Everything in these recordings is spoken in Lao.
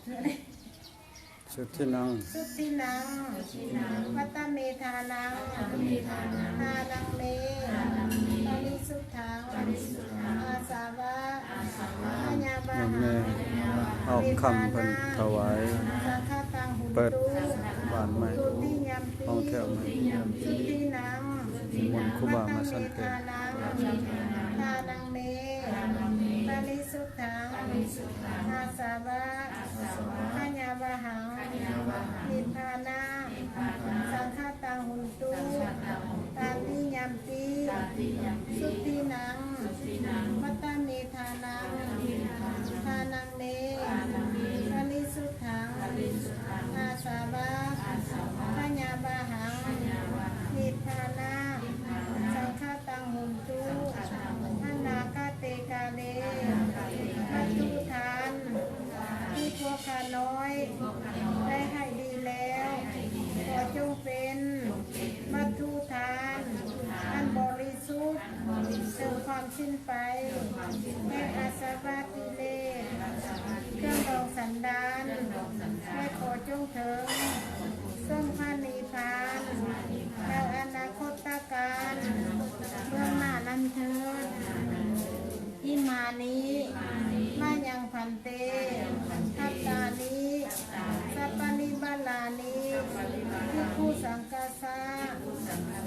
ສຸທິນັງ ສຸທິນັງ ວັດຕະເມທານັງ ທານັງເມ ປະລິສຸດທັງ ອາສາວະ ພະຍາວະຫັງ ເອົາຄຳເພິ່ນຖວາຍ ສັງຄະຕັງ ເປີດ ໂຕ ບ້ານໃໝ່ ທຸຕິຍັມປີ ຫ້ອງແຖວໃໝ່ ສຸທິນັງ ນິມົນຄູບາມາສັນເພ ວັດຕະເມທານັງ ທານັງເມ ປະລິສຸດທັງ ອາສາວະ ພະຍາວະຫັງ ນິບພານະ ສັງຄະຕັງ ໂຕ ຕາຕິຍັມປີ ສຸທິນັງ ວັດຕະເມທານັງ ທານັງເມ ປະລິສຸດທັງ ອາສາວະ ພະຍາວະຫັງ ນິບພານະ ສັງຄະຕັງ ໂຕ ອະນາຄະເຕກາເລ ວັດຖຸທານ ທີ່ພວກຂ້ານ້ອຍໄດ້ໃຫ້ດີແລ້ວ ຂໍຈົ່ງເປັນວັດຖຸທານອັນບໍລິສຸດ ເຊິ່ງຄວາມສິ້ນໄປແຫ່ງອາສະວະກິເລດ ເຄື່ອງດອງສັນດານ ແລະ ຂໍຈົ່ງເຖິງເຊິ່ງພະນິບພານ ໃນອະນາຄົດຕະການເບື້ອງໜ້ານັ້ນເທີ້ນ. ອິມານິ ມາຍັງ ພັນເຕ ພັດຕານິ ສັບປະລິວາລານິ ພິກຂຸ ສັງຄະສະ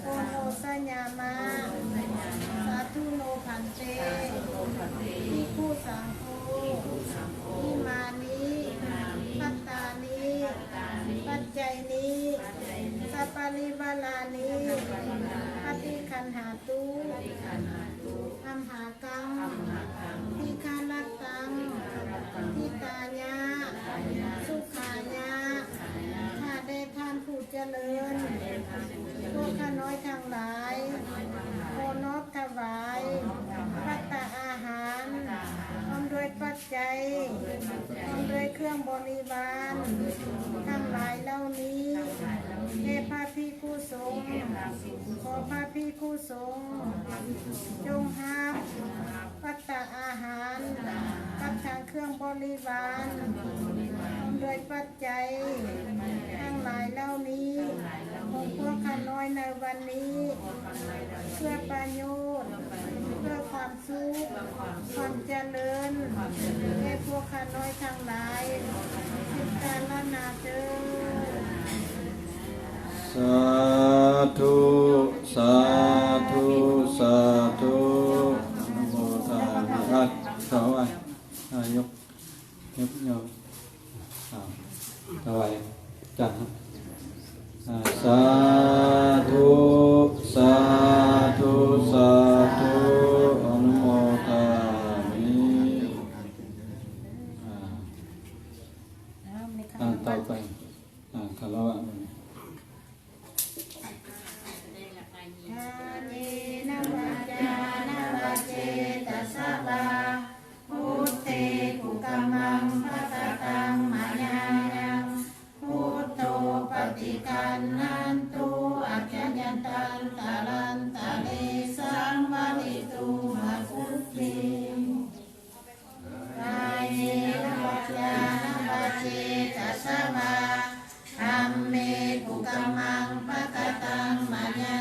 ໂອໂນຊະຍາມະ ສາທຸໂນ ພັນເຕ ພິກຂຸ ສັງໂຄ ອິມານິ ພັດຕານິ ປັດໄຈນິ ສັບປະລິວາລານິ ປະຕິຄັນຫາຕຸ ອັມຫາ ກັງ ທິຄາລັດຕັງ ທິຕາຍະ ສຸຂາຍະ ຂ້າແດ່ທ່ານຜູ້ຈະເລີນ, ພວກຂ້ານ້ອຍທັງຫຼາຍ ຂໍນອບຖວາຍ ພັດຕາອາຫານ ພ້ອມດ້ວຍປັດໄຈ ພ້ອມດ້ວຍເຄື່ອງບໍລິວານ ທັງຫຼາຍເຫຼົ່ານີ້ ແດ່ພະພິກຂຸສົງ, ຂໍພະພິກຂຸສົງ ຈົ່ງຮັບ ພັດຕາອາຫານ ກັບທັງເຄື່ອງບໍລິວານ ພ້ອມດ້ວຍປັດໄຈ ທັງຫຼາຍເຫຼົ່ານີ້ ຂອງພວກຂ້ານ້ອຍໃນວັນນີ້ ເພື່ອປະໂຫຍດ ເພື່ອຄວາມສຸກ ຄວາມຈະເລີນ ແກ່ພວກຂ້ານ້ອຍທັງຫຼາຍ ສິບກາລະນາເທີ້ນ. ສາທຸ ສາທຸ ສາທຸ ອະນຸໂມທາມິ ອາ ຖວາຍ ອາ ຍົກ ຍົກ ຍົກ ອາ ຖວາຍ ຈັນ ອາ ສາທຸ ສາທຸ ສາທຸ ອະນຸໂມທາມິ ອາ ອັນຕໍ່ໄປ ອາ ຄາລະວະ ກາເຍນະວາຈານະວະເຈຕະສະວາ ພຸດເທກຸກຳມັງພະກະຕັງມະຍາຍັງ ພຸດໂທປະຕິຄັນຫັນຕຸ ອັດຈະຍັນຕັງຕະລັນຕະເລ ສັງວະລິຕຸມາກຸດຕິ ກາເຍນະວາຈານະວະເຈຕະສະວາ ທຳເມກຸກຳມັງພະກະຕັງມະຍາ